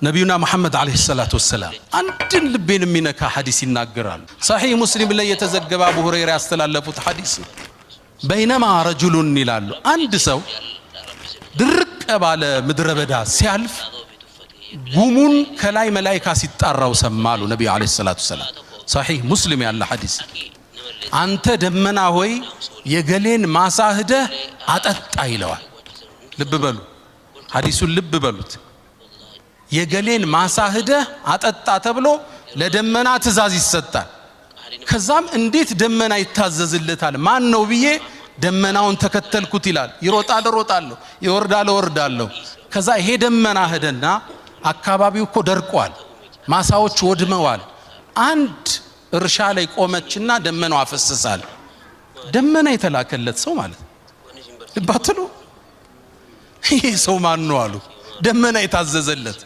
ነቢዩና መሐመድ ዓለይሂ ሰላቱ ወሰላም አንድን ልቤን የሚነካ ሐዲስ ይናገራሉ። ሰሒህ ሙስሊም ላይ የተዘገበ አቡ ሁረይራ ያስተላለፉት ሐዲስ ነው። በይነማ ረጁሉን ይላሉ፣ አንድ ሰው ድርቅ ባለ ምድረ በዳ ሲያልፍ ጉሙን ከላይ መላኢካ ሲጣራው ሰማ አሉ ነቢዩ ዓለይሂ ሰላቱ ወሰላም። ሰሒህ ሙስሊም ያለ ሐዲስ። አንተ ደመና ሆይ፣ የገሌን ማሳ ሂደህ አጠጣ ይለዋል። ልብ በሉ፣ ሐዲሱን ልብ በሉት። የገሌን ማሳ ሂደህ አጠጣ ተብሎ ለደመና ትእዛዝ ይሰጣል። ከዛም እንዴት ደመና ይታዘዝለታል? ማን ነው ብዬ ደመናውን ተከተልኩት ይላል። ይሮጣል፣ እሮጣለሁ፣ ይወርዳል፣ እወርዳለሁ። ከዛ ይሄ ደመና ሄደና አካባቢው እኮ ደርቋል፣ ማሳዎች ወድመዋል። አንድ እርሻ ላይ ቆመችና ደመናው አፈስሳል። ደመና የተላከለት ሰው ማለት ነው። ልባትሉ ይሄ ሰው ማን ነው አሉ። ደመና የታዘዘለት።